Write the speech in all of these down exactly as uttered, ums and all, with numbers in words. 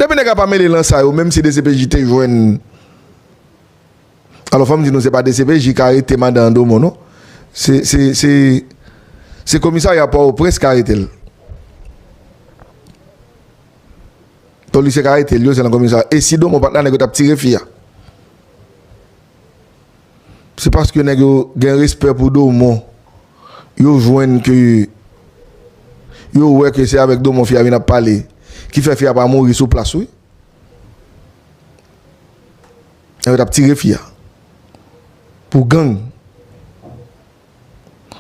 Epi nèg la pa mele lan sa yo, menm si D C P J te jwenn. Alò, fò m di nou, se pa D C P J k arete madan Domon, non. Se, se, se, se komisarya Pòtoprens k arete l. Polisye k arete l, yo, se nan komisarya. E si Domon pa t la, nèg yo t ap tire fi a. Se paske nèg yo gen respè pou Domon. Yo jwenn ke, yo wè ke se avèk Domon fi a vin ap pale, ki fè fi a pa mouri sou plas, wi. Nèg yo t ap tire fi a. Pou gang.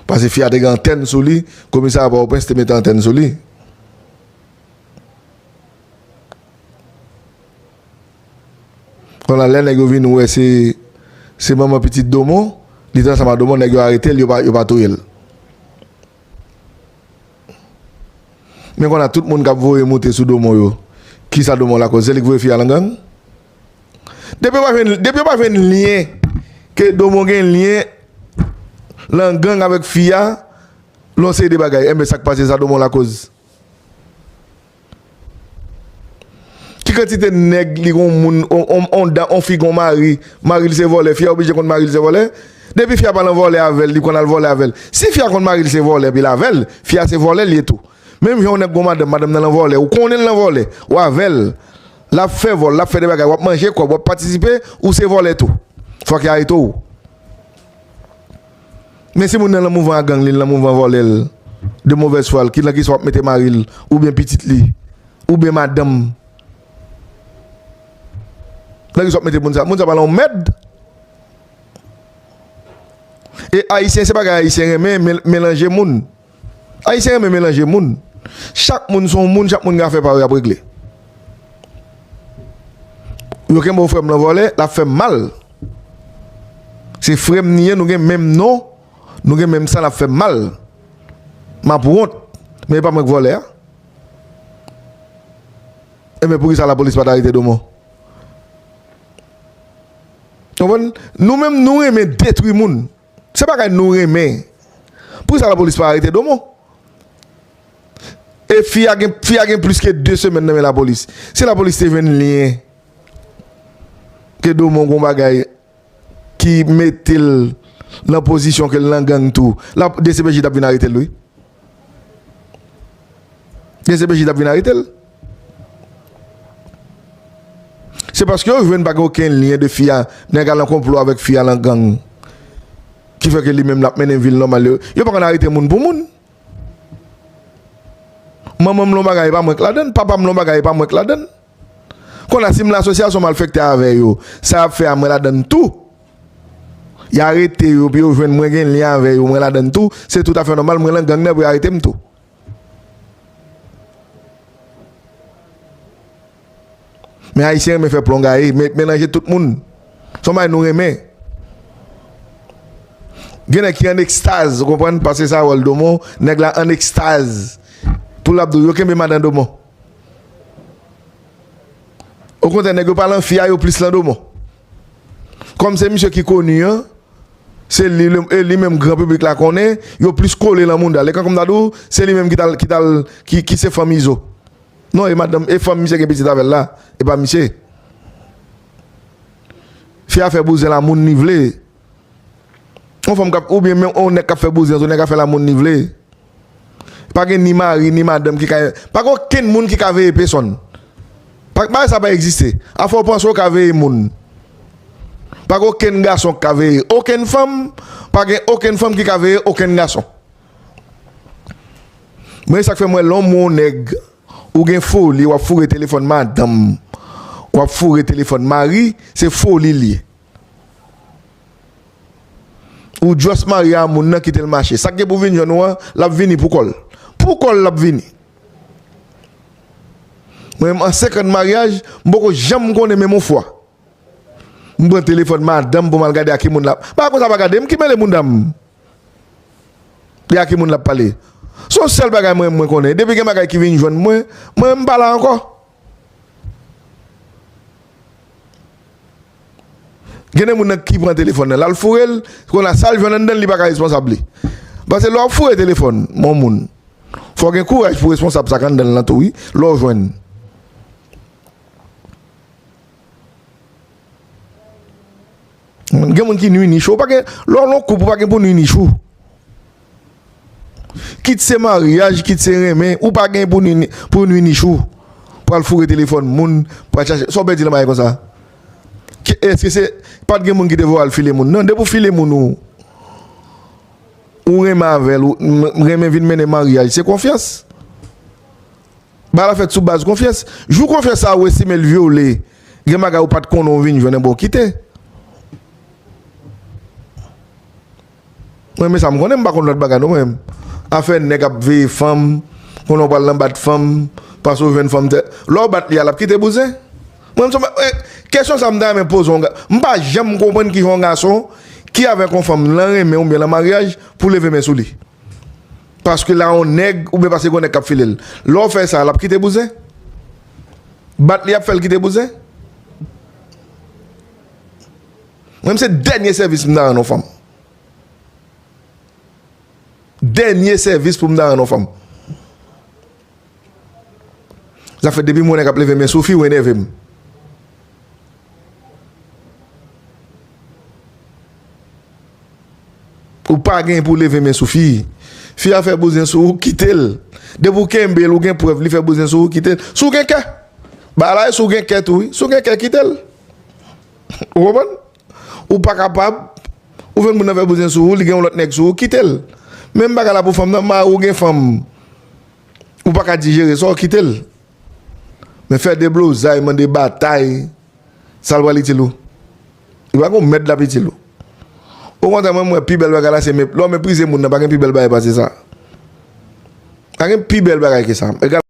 Paske fi a te gen antèn sou li, komisarya Pòtoprens te mete antèn sou li. Kounye a, lè nèg yo vin wè se, se manman pitit Domon, li te ansanm ak Domon, nèg yo arete l, yo pa, yo pa touye l. Men kounye a, tout moun k ap voye moute sou Domon yo, kisa Domon lakòz? Se li k voye fi a lan gang? Depi yo pa jwenn, depi yo pa jwenn lyen, ke Domon gen lyen lan gang avèk fi a, yon seri de bagay, enben, sa k pase sa Domon lakòz? Ki kantite nèg li gon moun, on, on, on da-, on fi gon mari, mari l se vòlè, fi a oblije konn mari l se vòlè? Depi fi a pa lan vòlè avè l, li konn al vòlè avè l. Si fi a konn mari l se vòlè, epi l avè l, fi a se vòlè l ye tou. Menm jan yon nèg gon madanm, madanm nan lan vòlè, ou konnen l lan vòlè, ou avè l, l ap fè vòl, l ap fè de bagay, w ap manje kòb, w ap patisipe, ou se vòlè tou. Fòk yo arete w. Men si moun nan lan mouvman a gang li, l lan mouvman vòlè l, de mauvaise foi l, ki lan ki sa w ap mete mari l, oubyen pitit li, oubyen madanm? Lan ki sa w ap mete moun sa? Moun sa pa lan yon mèd. E Ayisyen, se bagay Ayisyen renmen, mel-, melanje moun. Ayisyen renmen melanje moun. Chak moun se yon moun, chak moun gen afè pa yo y ap regle. Yo kenbe yon frè m lan vòlè, l ap fè m mal. Se frè m li ye, nou gen menm non, nou gen menm san, l ap fè m mal. M ap wont. Men e pa mwen k vòlè a. Enben, poukisa lapolis pa t arete Domon? Konprann? Nou menm, nou renmen detwi moun. Se bagay nou renmen. Poukisa lapolis pa arete Domon? E fi a gen, fi a gen plis ke de semèn nan men lapolis. Si lapolis te jwenn lyen ke Domon gon bagay ki mete l lan pozisyon ke l lan gang tou, la, D C P J t ap vin arete l, wi. D C P J t ap vin arete l. Se paske yo jwenn pa gen okenn lyen de fi a, nèg a lan konplo avèk fi a lan gang. Ki fè ke li menm l ap mennen vi l nòmal. Yo, yo pa konn arete moun pou moun. Manman m lan bagay, e pa mwen k ladann. Papa m lan bagay, e pa mwen k ladann. Kounye a, si m lan asosyasyon malfektè avè yo, sa y ap fè a, mwen ladann tou. Y arete yo, epi yo jwenn mwen gen lyen avè yo, mwen ladann tou. Se toutafè nòmal, mwen lan gang nan pou yo arete m tou. Men Ayisyen renmen fè plon gaye, men, melanje tout moun. Se yon bagay nou renmen. Gen nèg ki an ekstaz, ou konprann, pase sa wòl Domon, nèg la an ekstaz. Pou l ap di w, yo kenbe madan Domon. Okontrè, nèg yo pa lan fi a, yo plis lan Domon. Kòm se misye ki koni an, se li, e li menm gran piblik la konnen, yo plis kole lan mouda l. E kankou m ta di w, se li menm ki t al, ki t al, ki, ki se fanm Izo. Non, e madanm, e fanm misye gen pitit avè l la, e pa misye. Fi a fè bouzen la moun li vle. Yon fanm k ap, oubyen menm yon nèg k ap fè bouzen, yon nèg ap fè la moun li vle. Pa gen ni mari, ni madanm ki ka, pa gen okenn moun ki ka veye pèsonn. Pa, bagay sa pa egziste. Afè w panse w ka veye moun. Pa gen okenn gason ki ka veye okenn fanm, pa gen okenn fanm ki ka veye okenn gason. Mwen, sa k fè mwen, lè w wè yon nèg, ou gen foli, w ap foure telefòn madanm, w ap foure telefòn mari, se foli l ye. Ou just marye a moun nan, kite l mache. Sa k gen pou vin jwenn ou an, l ap vini pou kò l. Pou kò l, l ap vini. Mwen menm, an senk an de maryaj, m poko janm konnen menm yon fwa. M pran telefòn madanm pou m al gade a ki moun l ap. Pa konsa pa gade, m ki mele mouda m. Li a ki moun l ap pale. Se yon sèl bagay mwen, mwen konnen. Depi gen bagay ki vin jwenn mwen, mwen, m pa la ankò. Gen de moun nan ki pran telefòn nan, l al foure l, kounye a sa l jwenn anndan l, li pa ka responsab li. Paske lè w ap foure telefòn yon moun, fò w gen kouraj pou w responsab sa k anndan l lan tou, wi, lè w jwenn. Gen moun ki nwi nich ou. Ou pa gen, lè w nan koup, ou pa gen pou nwi nich ou. Kit se maryaj, kit se renmen, ou pa gen pou nwi, pou nwi nich ou. Pral foure telefòn moun, pral chache. Sa w pèdi nan bagay konsa? Ki, èske se, pa t gen moun ki te voye w al file moun? Non, depi w file moun ou, ou renmen avè l, ou m-, renmen vin mennen maryaj, se konfyans. Bagay la fèt sou baz konfyans. Jou konfyans sa ou estime l vyole, gen bagay ou pa t konnen ou vin jwenn, enben w kite. Mwen, men sa m konnen, m pa konn lòt bagay non, mwen. Afè nèg ap veye fanm, konnen w pral nan bat fanm, paske w jwenn fanm tè. Lè w bat li a, l ap kite bouzen? Mwen, m sou, eh, kesyon sa m ta renmen poze yon ga-, m pa janm konprann kijan yon gason ki avèk yon fanm lan renmen oubyen lan maryaj pou leve men sou li. Paske la yon nèg, oubyen paske gon nèg k ap file l. Lè w fè sa, l ap kite bouzen? Bat li ap fè l kite bouzen? Mwen, se dènye sèvis m ta rann yon fanm. Dènye sèvis pou m ta rann yon fanm. Sa fè depi m wè nèg ap leve men sou fi, ou enève m. Ou pa gen pou leve men sou fi. Fi a fè bouzen sou ou, kite l. Depi w kenbe l, ou gen prèv li fè bouzen sou ou, kite l. Si w gen kè. Bagay la, si w gen kè tou, wi. Si w gen kè, kite l. Ou konprann? Ou pa kapab, ou jwenn moun nan fè bouzen sou ou, li gen yon lòt nèg sou ou, kite l. Menm bagay la pou fanm nan, mari w gen fanm, ou pa ka dijere sa, w kite l. Men fè deblozay, mande batay, sa l pral itil ou? Li pa gen yon mèd l ap itil ou. Okontrè, mwen, mwen, pi bèl bagay la, se mep-, lè w meprize moun nan, pa gen pi bèl bagay pase sa. Pa gen pi bèl bagay ke sa. Egal